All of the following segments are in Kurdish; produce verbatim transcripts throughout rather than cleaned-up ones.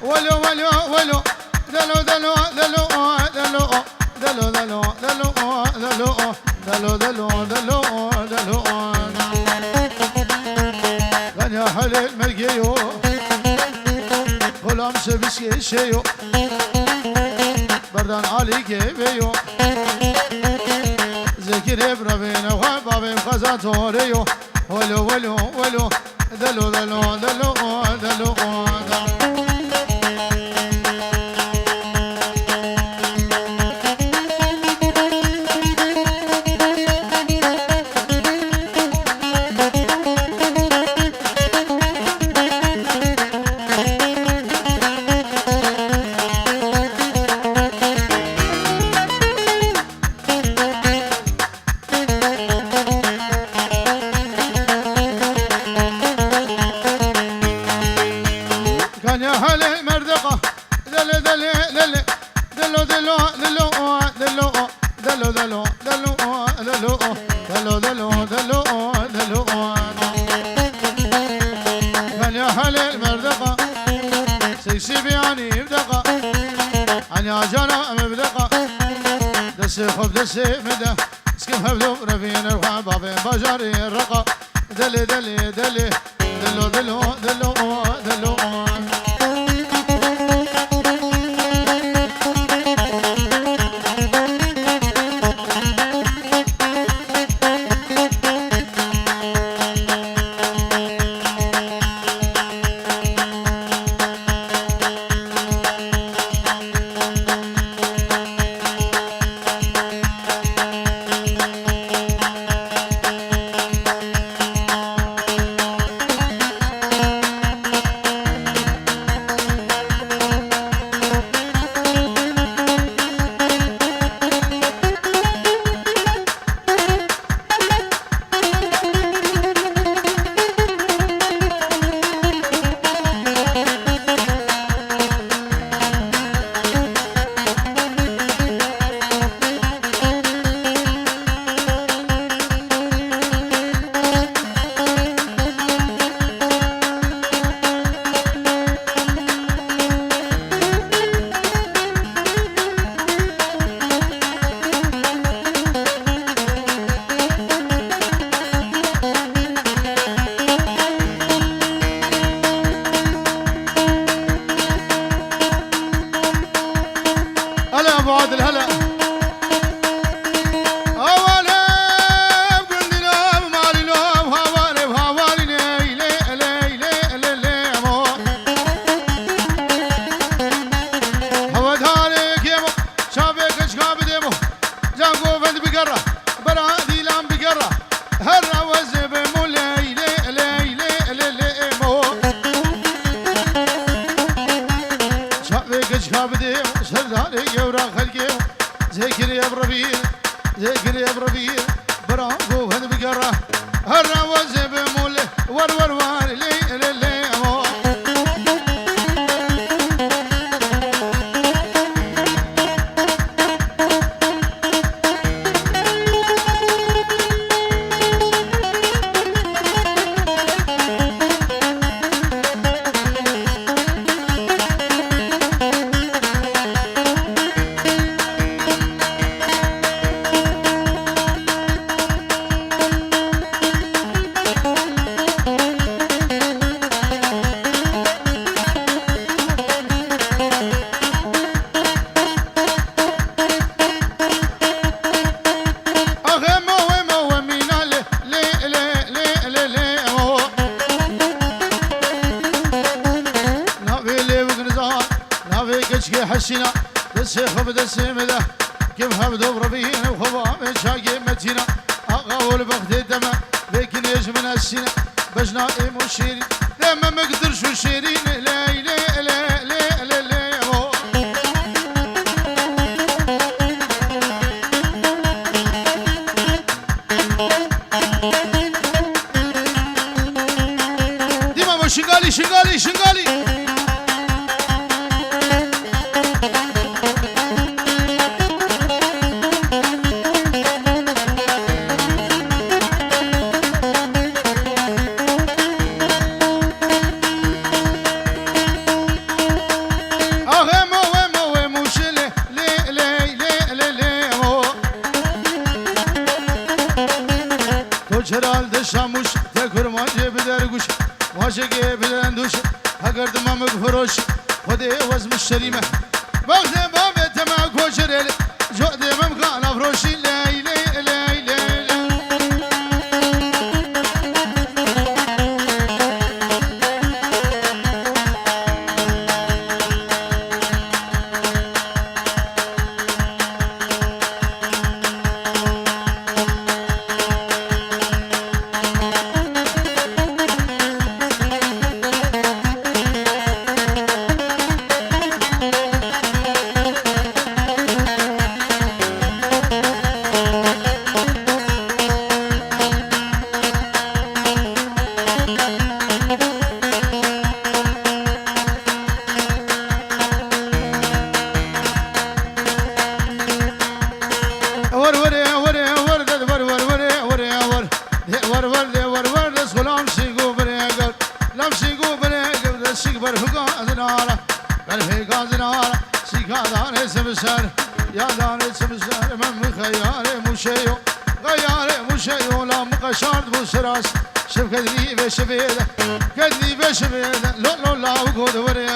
Welo, welo, welo. Delo, delo, delo, delo. Delo, delo, delo, delo. Delo, delo, delo, delo. Ganya helê mergê yo. Xulam şebiskê şê yo. Berdan alî gêvê yo. Zekirê birevê nexwe bavê xweza torê yo. Welo, welo, welo. Delo, delo, delo, delo, delo. Kanya hele merdeqa, dele, dele, dele. Delo, delo, delo, delo. Delo, delo, delo, delo. Delo, delo, delo, delo. Kanya hele merdeqa. Seksi bir ani evdeqa. Ani acana em evdeqa. Destê xwe bi destê min de. Skim hevdo revîn erxan bavên bajarê reqa. Delê, delê, delê. Delo, delo, delo, delo. هلا أبو عادل، هلا. هوالي بقندنا بمالينا بهوالي بهوالي لي لي لي لي لي لي مو. هوا داري كيمو، شابك شكاب ديمو. جانگو بند بگرا، برا دیلان بگرا. هر آواز بمو لي لي لي لي لي لي مو. شابك شكاب ديمو، سرداري يورا خلقيمو. Zekirê ev revîr, zekirê ev revîr, bira ku hin bigera. Her rewazê bi mûlê, wer, wer, wer, lê, lê, lê, o. Axê mo wê mo wê mîna lê, lê, lê, lê, lê, lê, o. Navê lêwik nizan, navê keçikê hesîna, destê xwe bi destê min de, kim hevdo bi revîn û xwe bi avê çakê metîna. Axa ol bextê deme, vê kinê ji min esîne, bejna êm û şêrîn, deme min dirş û şêrîn, lê, lê, lê, lê, lê, lê, o. Dîma bo Şingalî, Şingalî, Şingalî. Endûş, heger di memik firoş, Xwedê wez muşterî me. Bextê bavê te me koçerê lê, jodê memka nafroşî ley ley ley ley ley. Wer, werê, werê, wer, ded, wer, wer, werê, werê, wer. Dê, wer, wer, dê, wer, wer, dest xwe lam şîgo birê gel. Lam şîgo birê gel, dest şîg ber huga zinara. Ber huga zinara, şîga dane simser. Ya dane simser, men mi xeyarê muşeyo. Xeyarê muşeyo, lam qeşart bu siras. Şev kednî ve şevê de, kednî ve şevê de, lo lo la u god were.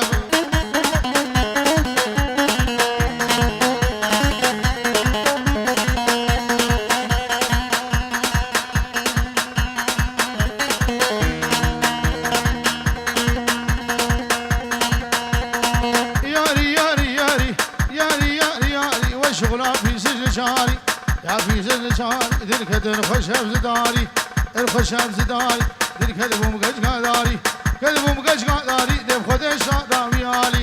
Yarî, yarî, yarî, yarî, yarî, yarî, we şixula pîsiz li çarî. Ya pîzin çar, dirketin xweş hevzidarî, er xweş hevzidarî, dirket bûm geçka darî, ket bûm geçka darî, dê xwe de şa ravî alî,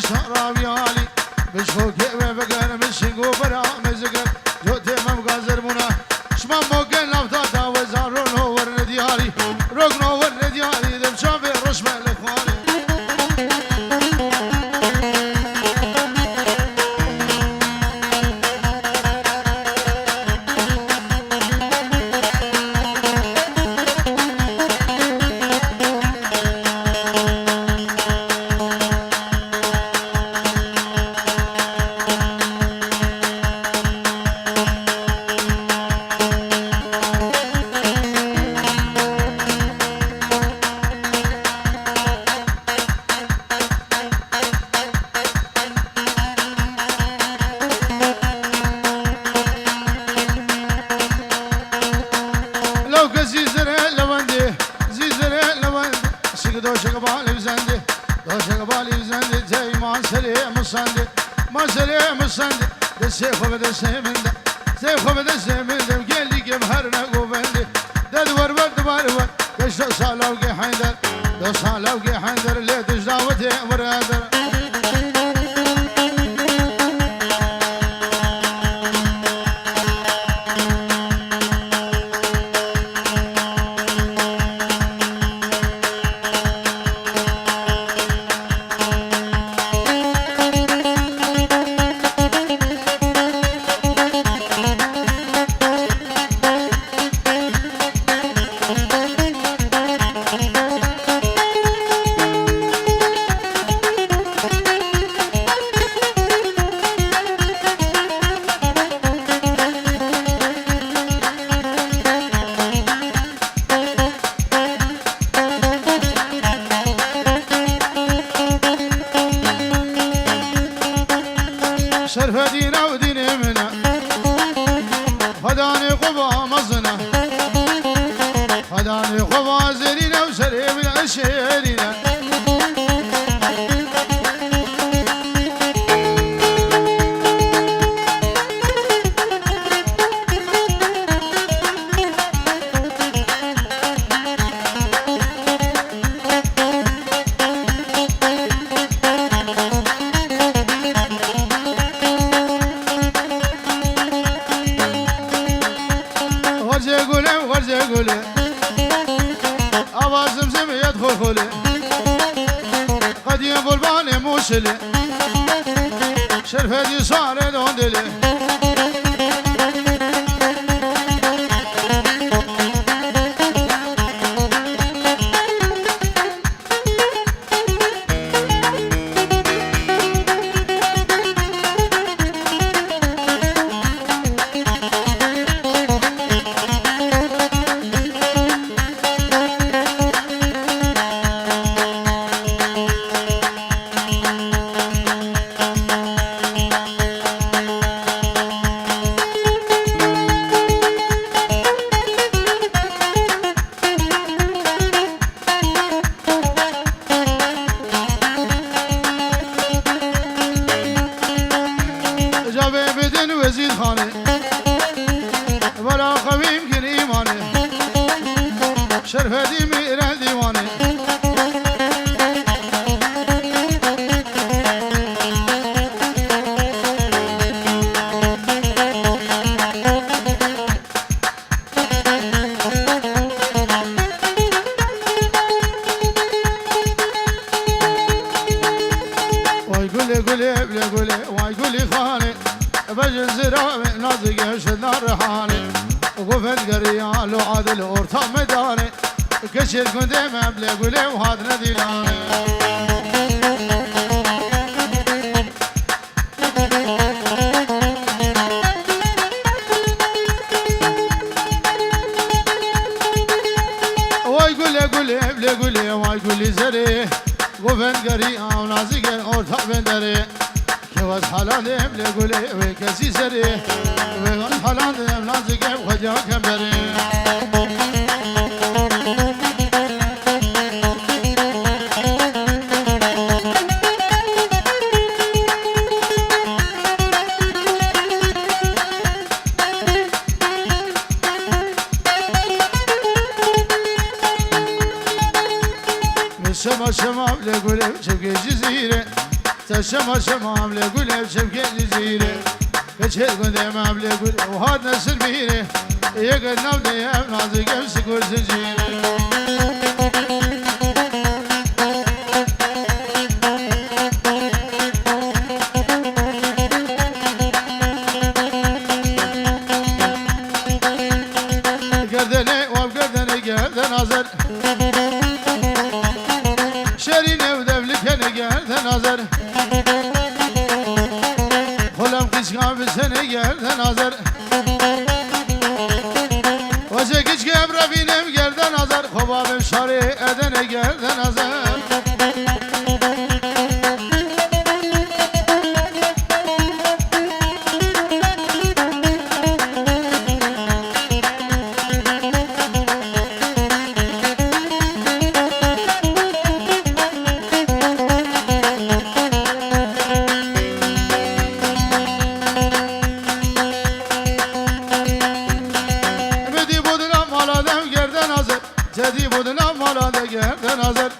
şa ravî alî, bi ji xwe kê we veger, min şingo bera me ziger, cotê me bi gazer bûna, şima moke navta da we zaro no werne diyarî, rok no werne diyarî, dem çavê roş me li xwarê. Lewke zîzire lewendê, zîzire lewendê, şik doşek balê bizendê, doşek balê bizendê, tey ma serê misendê, ma serê misendê, destê xwe bi destê min de, destê xwe bi destê min de, gelî kim her ne govendê, de di wer wer di wer wer. Geç do sala u gê Heyder, do sala u gê Heyder, lê tu ji dawetê were der. Şerfedîn ew dînê min e. Xwedanê xwe va mezin e. Xwedanê xwe va zerîn e û serê min e şêrîn e. Xercê gulê, xercê gulê. Ava zimzim yet xulxulê. Qediyê gulbanê mûşilê. Şerfedî sarê dondilê. Gulê, bilê gulê, way gulî xanê. Bejin ziravê, nazike şidna rihanê. Govend geriya, lo adil orta medanê. Keçêr gundê me, bilê gulê, û hatine dîlanê. Way gulê gulê, bilê gulê, way gulî zerê. Govend gerî, ew nazî ger, orta benderê. Kewaz halandê, bilê gulê, wê kesî zerê. Wê gaz halandê, ew nazî ger, xwedya kemberê. Şema şema, bilê gulê, çimkê Cizîrê. Te şema şema, bilê gulê, çimkê Cizîrê. Keçê gundê me, bilê gulê, û hat nesin bîrê. Yek nav de ev nazik, ev sikur zincîrê. Gerdenê, wav gerdenê, gerden azer. Şerîne û devlikene gerden azer. Xolem qîçka bisene gerden azer. Wezê kiçke em revînem gerden azer. Xweba bin şarê edene gerden azer. Bidî budina mala dem gerden azer. Tedî budina mala de gerden azer.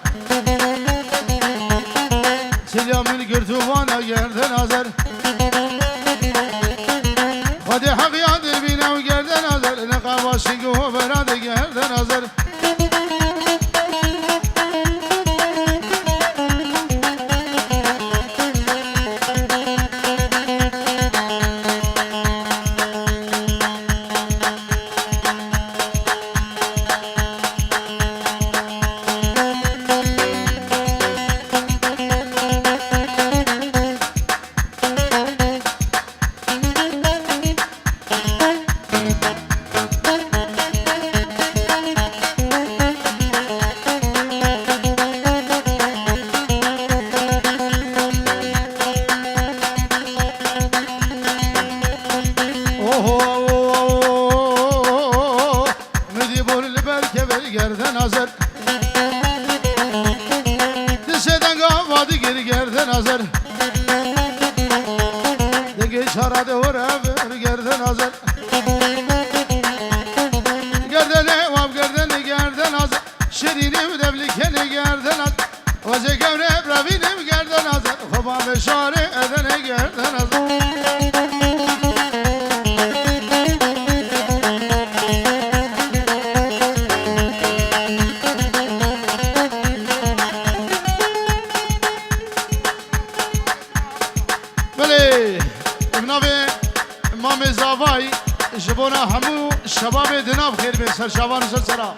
Silya min girtû vana gerden azer. Xwedê heqiya dirbîne û gerden azer. Ne qava şing û hovera de gerden azer. Oho, oho, oho. Midî bor li ber kever gerden azer. Dişê denga va digir gerden azer. Dengê şara de hore ver gerden azer. Gerdenê wav gerdenê gerden azer. Şirînê û devlîkenê gerden azer. Wezê gewre bravînim gerden azer. Xweba beşarê edenê gerden azer. Belê, bi navê Mamê Zavay ji bona hemû şebabê di nav xêr bên ser çavan û ser sera.